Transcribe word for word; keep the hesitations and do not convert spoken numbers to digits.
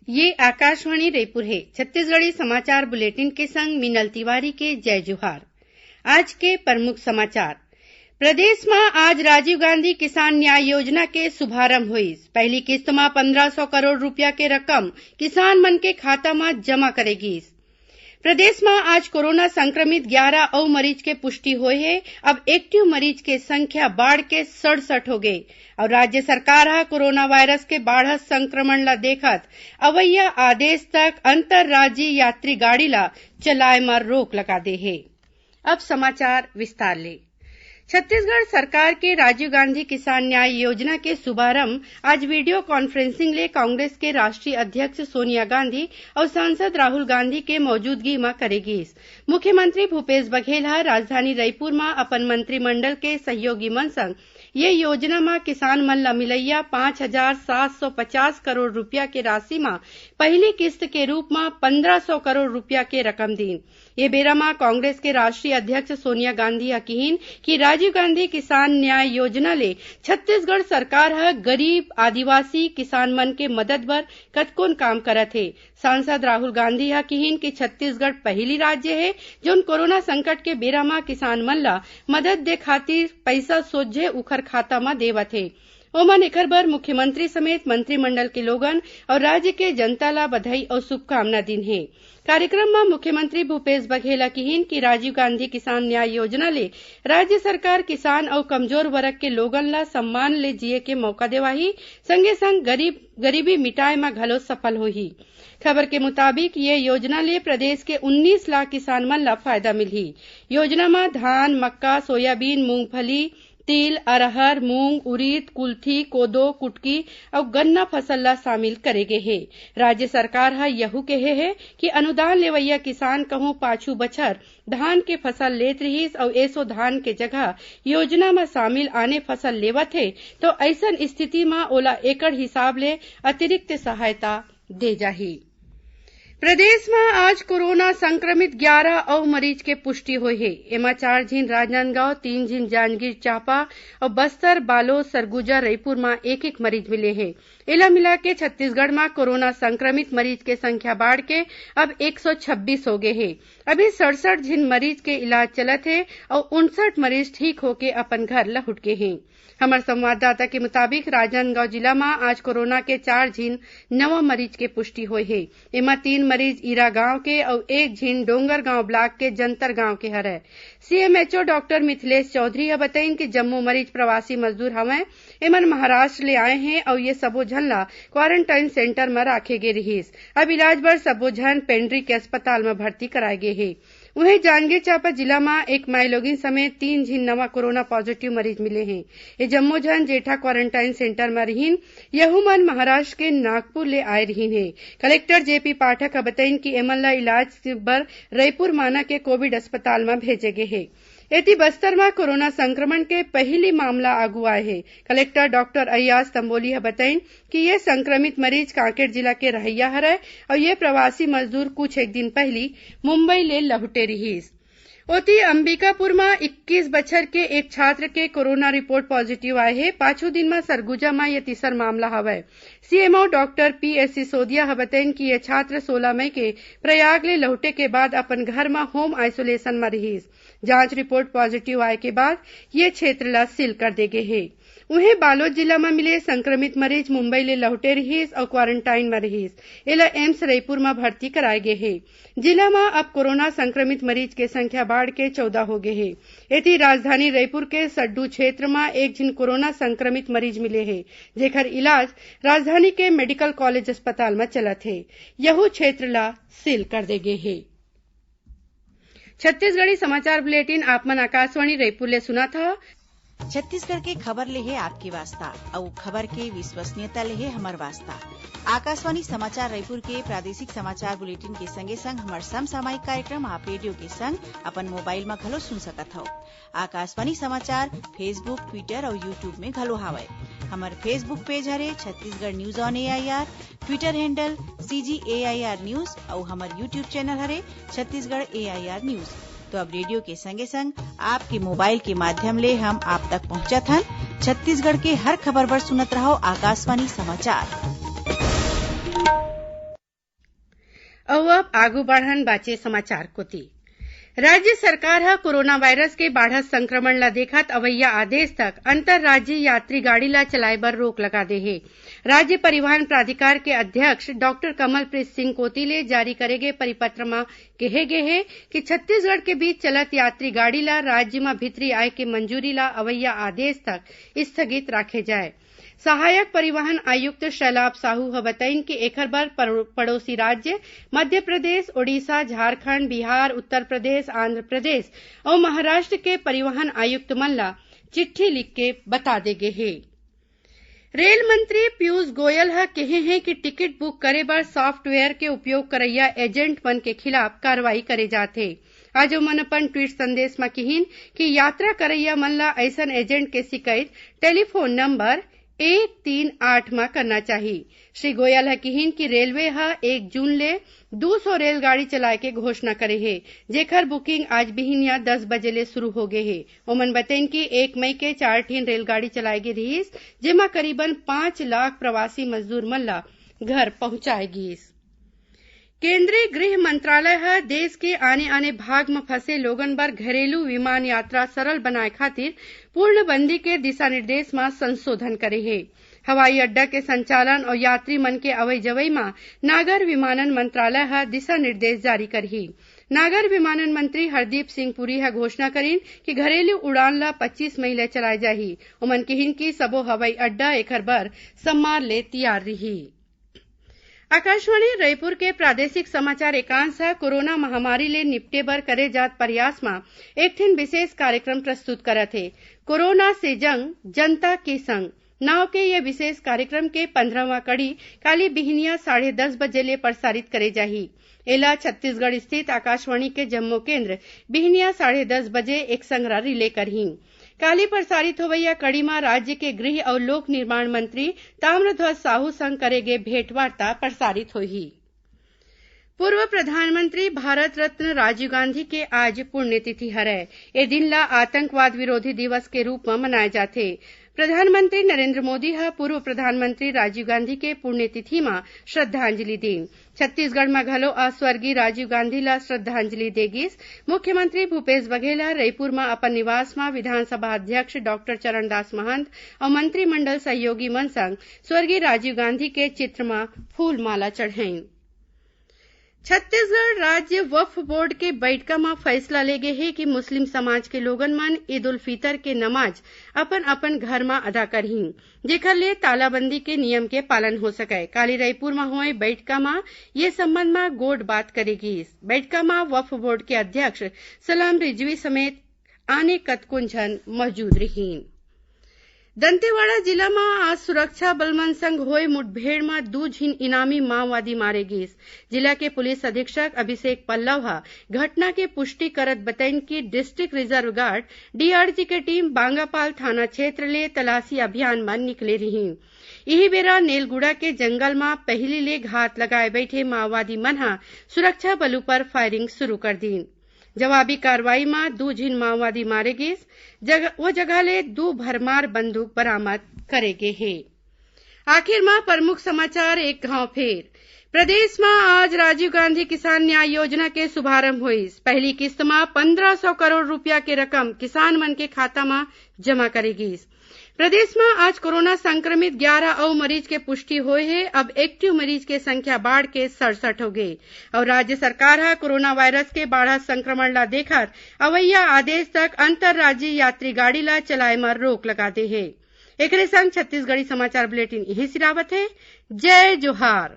ये आकाशवाणी रईपुर हे। छत्तीसगढ़ी समाचार बुलेटिन के संग मीनल तिवारी के जय जोहार। आज के प्रमुख समाचार। प्रदेश म आज राजीव गांधी किसान न्याय योजना के शुभारंभ होइस। पहली किस्त म पन्द्रह सौ करोड़ रुपया के रकम किसान मन के खाता म जमा करे गीस। प्रदेश म आज कोरोना संक्रमित ग्यारह अउ मरीज के पुष्टि होए हे। अब एक्टिव मरीज के संख्या बाढ़ के सड़सठ हो गे। अउ राज्य सरकार ह कोरोना वायरस के बाढ़त संक्रमण ल देखत अवइया आदेश तक अंतरराज्यीय यात्री गाड़ी ल चलाए म रोक लगा दे हे। अब समाचार विस्तार ले। छत्तीसगढ़ सरकार के राजीव गांधी किसान न्याय योजना के शुभारंभ आज वीडियो कॉन्फ्रेंसिंग ले कांग्रेस के राष्ट्रीय अध्यक्ष सोनिया गांधी अउ सांसद राहुल गांधी के मौजूदगी म करे गीस। मुख्यमंत्री भूपेश बघेल ह राजधानी रईपुर म अपन मंत्रिमंडल के सहयोगी मन संग ये योजना म किसान मन ल मिलइया पाँच हजार सात सौ पचास करोड़ रुपया के राशि म पहिली किस्त के रूप म पन्द्रह सौ करोड़ रुपया के रकम दीन। ये बेरा म कांग्रेस के राष्ट्रीय अध्यक्ष सोनिया गांधी ह किहीन कि राजीव गांधी किसान न्याय योजना ले छत्तीसगढ़ सरकार ह गरीब, आदिवासी किसान मन के मदद बर कतकोन काम करत हे। सांसद राहुल गांधी ह किहीन कि छत्तीसगढ़ पहिली राज्य हे, जउन कोरोना संकट के बेरा म किसान मन ल मदद दे खातिर पइसा सोझे उखर खाता म देवत हे। ओमन एखर बर मुख्यमंत्री समेत मंत्रिमंडल के लोगन अउ राज्य के जनता ल बधाई अउ शुभकामना दीन हे। कार्यक्रम म मुख्यमंत्री भूपेश बघेल ह किहीन कि राजीव गांधी किसान न्याय योजना ले राज्य सरकार किसान अउ कमजोर वर्ग के लोगन ल सम्मान ले जिए के मौका देवाही, संगे संग गरीब, गरीबी मिटाए म घलो सफल होही। खबर के मुताबिक, ये योजना ले प्रदेश के उन्नीस लाख किसान मन ल फायदा मिलही। योजना म धान, मक्का, सोयाबीन, मूंगफली, तिल, अरहर, मूंग, उरीद, कुल्थी, कोदो, कुटकी अउ गन्ना फसल ल शामिल करे गे हे। राज्य सरकार ह यहू केहे हे कि अनुदान लेवइया किसान कहूं पाछू बछर धान के फसल लेत रिहिस अउ एसो धान के जगह योजना म शामिल आने फसल लेवत हे, तो अइसन स्थिति म ओला एकड़ हिसाब ले अतिरिक्त सहायता दे जाही। प्रदेश म आज कोरोना संक्रमित ग्यारह अउ मरीज के पुष्टि होए हे। एमा चार झिन राजनांदगांव, तीन झिन जांजगीर चांपा अउ बस्तर, बालोद, सरगुजा, रईपुर म एक-एक मरीज मिले हे। एला मिलाके छत्तीसगढ़ म कोरोना संक्रमित मरीज के संख्या बाढ़ के अब एक सौ छब्बीस हो गे हे। अभी सड़सठ झिन मरीज के इलाज चलत हे अउ उनसठ मरीज ठीक होके अपन घर लहुट गे हें। हमर संवाददाता के मुताबिक, राजनांदगांव जिला म आज कोरोना के चार झिन नवा मरीज के पुष्टि होए हे। एमा तीन मरीज ईरा गांव के अउ एक झिन डोंगरगांव ब्लॉक के जंतर गांव के हरय। सीएमएचओ डॉक्टर मिथिलेश चौधरी ह बतइन कि जम्मो मरीज प्रवासी मजदूर हवंय। एमन महाराष्ट्र ले आए हें अउ ये सबो झन ला क्वारंटाइन सेंटर म राखे गे रिहिस। अब इलाज बर सबो झन पेंड्री के अस्पताल म भर्ती कराए गे हे। उहें, जांजगीर चांपा जिला म एक माईलोगिन समेत तीन झिन नवा कोरोना पॉजिटिव मरीज मिले हें। ये जम्मो झन जेठा क्वारंटाइन सेंटर म रिहिन, यहू मन महाराष्ट्र के नागपुर ले आए रिहिन हें। कलेक्टर जेपी पाठक ह बतइन कि एमन ला इलाज बर रईपुर माना के कोविड अस्पताल म भेजे गे हे। एती, बस्तर म कोरोना संक्रमण के पहिली मामला आगू आए हे। कलेक्टर डॉक्टर अय्याज तंबोली ह बतइन कि ये संक्रमित मरीज कांकेर जिला के रहइया हरय अउ ये प्रवासी मजदूर कुछ एक दिन पहिली मुंबई ले लहुटे रिहिस। ओती, अंबिकापुर म इक्कीस बछर के एक छात्र के कोरोना रिपोर्ट पॉजिटिव आए हे। पाछू दिन म सरगुजा म ये तीसर मामला हवय। सीएमओ डॉक्टर पीएस सिसोदिया ह बतइन कि ये छात्र सोलह मई के प्रयाग ले लहुटे के बाद अपन घर म होम आइसोलेशन म रिहिस। जांच रिपोर्ट पॉजिटिव आए के बाद ये क्षेत्र ला सील कर दे गे हे। उहें, बालोद जिला म मिले संक्रमित मरीज मुंबई ले लहुटे रिहिस अउ क्वारंटाइन म रिहिस। एला एम्स रईपुर म भर्ती कराए गे हे। जिला म अब कोरोना संक्रमित मरीज के संख्या बाढ़ के चौदह हो गे हे। एती, राजधानी रईपुर के सड्डू क्षेत्र म एक झिन कोरोना संक्रमित मरीज मिले हे, जेखर इलाज राजधानी के मेडिकल कॉलेज अस्पताल म चलत हे। यहू क्षेत्र ला सील कर दे गे हे। छत्तीसगढ़ी समाचार बुलेटिन आप मन आकाशवाणी रईपुर ले सुनत हव। छत्तीसगढ़ के खबर ले हे आपके वास्ता, अउ खबर के विश्वसनीयता ले हे हमर वास्ता। आकाशवाणी समाचार रईपुर के प्रादेशिक समाचार बुलेटिन के संगे संग हमर समसामयिक कार्यक्रम आप रेडियो के संग अपन मोबाइल म घलो सुन सकत हव। आकाशवाणी समाचार Facebook, Twitter अउ YouTube में घलो हावय। हमर Facebook पेज हरे Chhattisgarh news on AIR, Twitter handle CG AIR news अउ हमर YouTube चैनल हरे छत्तीसगढ़ एआईआर न्यूज। तो अब रेडियो के संगे संग आपके मोबाइल के माध्यम ले हम आप तक पहुंचत हन। छत्तीसगढ़ के हर खबर बर सुनत रहव आकाशवाणी समाचार। अउ अब आगू बढ़न बाचे समाचार कोति। राज्य सरकार ह कोरोना वायरस के बाढ़त संक्रमण ल देखत अवइया आदेश तक अंतरराज्यीय यात्री गाड़ी ल चलाए बर रोक लगा दे हे। राज्य परिवहन प्राधिकार के अध्यक्ष डॉक्टर कमलप्रीत सिंह कोति ले जारी करे गे परिपत्र म केहे गे हे कि छत्तीसगढ़ के बीच चलत यात्री गाड़ी ल राज्य म भीतरी आए के मंजूरी ल अवइया आदेश तक स्थगित राखे जाए। सहायक परिवहन आयुक्त शैलाब साहू ह बतइन कि एखर बर परो-, पड़ोसी राज्य मध्य प्रदेश, ओडिशा, झारखंड, बिहार, उत्तर प्रदेश, आंध्र प्रदेश अउ महाराष्ट्र के परिवहन आयुक्त मन ल चिट्ठी लिख के बता दे गे हे। रेल मंत्री पीयूष गोयल ह केहे हे कि टिकट बुक करे बर सॉफ्टवेयर के उपयोग करइया एजेंट मन के खिलाफ कार्रवाई करे जाथे। आज ओमन अपन ट्वीट संदेश म किहिन कि यात्रा करइया मन ल अइसन एजेंट के शिकायत टेलीफोन नंबर एक तीन आठ म करना चाही। श्री गोयल ह किहिन कि रेलवे ह एक जून ले दू सौ रेलगाड़ी चलाए के घोषणा करे हे, जेखर बुकिंग आज बिहिनिया दस बजे ले शुरू हो गे हे। ओमन बतइन कि एक मई के चार ठिन रेलगाड़ी चलाए गे रिहिस, जेमा करीबन पाँच लाख प्रवासी मजदूर मन ल घर पहुंचाए गीस। केंद्रीय गृह मंत्रालय ह देश के आने-आने भाग म फंसे लोगन बर घरेलू विमान यात्रा सरल बनाए खातिर पूर्णबंदी के दिशा निर्देश म संशोधन करे हे। हवाई अड्डा के संचालन अउ यात्री मन के अवई जवई म नागर विमानन मंत्रालय ह दिशा निर्देश जारी करही। नागर विमानन मंत्री हरदीप सिंह पुरी ह घोषणा करिन कि घरेलू उड़ान ल पच्चीस मई ले चलाए जाही। ओमन किहिन कि सबो हवाई अड्डा एखर बर सम्मार ले तियार रिही। आकाशवाणी रायपुर के प्रादेशिक समाचार एकांश ह कोरोना महामारी ले निपटे बर करे जात प्रयास म एक ठिन विशेष कार्यक्रम प्रस्तुत करत हे, कोरोना से जंग, जनता के संग नाव के ये विशेष कार्यक्रम के पंद्रहवां कड़ी काली बिहनिया साढ़े दस बजे ले प्रसारित करे जाही। एला छत्तीसगढ़ स्थित आकाशवाणी के जम्मो केंद्र बिहनिया साढ़े दस बजे एक संघरा रिले करही। काली प्रसारित होवइया कड़ी म राज्य के गृह अउ लोक निर्माण मंत्री ताम्रध्वज साहू संग करे गे भेंटवार्ता प्रसारित होही। पूर्व प्रधानमंत्री भारत रत्न राजीव गांधी के आज पुण्यतिथि हरय। ए दिन ला आतंकवाद विरोधी दिवस के रूप म मनाए जाथे। प्रधानमंत्री नरेंद्र मोदी ह पूर्व प्रधानमंत्री राजीव गांधी के पुण्यतिथि म श्रद्धांजलि दीन। छत्तीसगढ़ म घलो आज स्वर्गीय राजीव गांधी ला श्रद्धांजलि दे गिस। मुख्यमंत्री भूपेश बघेल ह रईपुर म अपन निवास म विधानसभा अध्यक्ष डॉक्टर चरणदास महंत अउ मंत्रिमंडल सहयोगी मन संग स्वर्गीय राजीव गांधी के चित्र म फूल माला चढ़ाइन। छत्तीसगढ़ राज्य वक्फ बोर्ड के बैठका म फैसला ले गे हे कि मुस्लिम समाज के लोगन मन ईद उल फितर के नमाज अपन-अपन घर म अदा करहीं, जेखर ले तालाबंदी के नियम के पालन हो सकय। काली रईपुर म होय बैठका म ये संबंध म गोठ बात करे गीस। बैठका म वक्फ बोर्ड के अध्यक्ष सलाम रिजवी समेत आने कतकोन झन मौजूद रिहीन। दंतेवाड़ा जिला म आज सुरक्षा बल मन संग होय मुठभेड़ म दू झिन इनामी माओवादी मारे गीस। जिला के पुलिस अधीक्षक अभिषेक पल्लव ह घटना के पुष्टि करत बतइन कि डिस्ट्रिक्ट रिजर्व गार्ड, डीआरजी, के टीम बांगापाल थाना क्षेत्र ले तलाशी अभियान म निकले रिहीन। इही बेरा नेलगुड़ा के जंगल म पहिली ले घात लगाए बइठे माओवादी मन ह सुरक्षा बल उपर फायरिंग शुरू कर दीन। जवाबी कार्रवाई म दू झिन माओवादी मारे गीस। जग-, वो जगह ले दू भरमार बंदूक बरामद करे गे हे। आखिर म प्रमुख समाचार एक घाव फेर। प्रदेश म आज राजीव गांधी किसान न्याय योजना के शुभारंभ होइस। पहली किस्त म पन्द्रह सौ करोड़ रुपया के रकम किसान मन के खाता म जमा करे गीस। प्रदेश म आज कोरोना संक्रमित ग्यारह अउ मरीज के पुष्टि होए हे। अब एक्टिव मरीज के संख्या बाढ़ के सड़सठ हो गे। अउ राज्य सरकार ह कोरोना वायरस के बाढ़त संक्रमण ला देखत अवइया आदेश तक अंतरराज्यीय यात्री गाड़ी ला चलाए म रोक लगा दे हे। एकरे संग छत्तीसगढ़ी समाचार बुलेटिन इहें सिरावत हे। जय जोहार।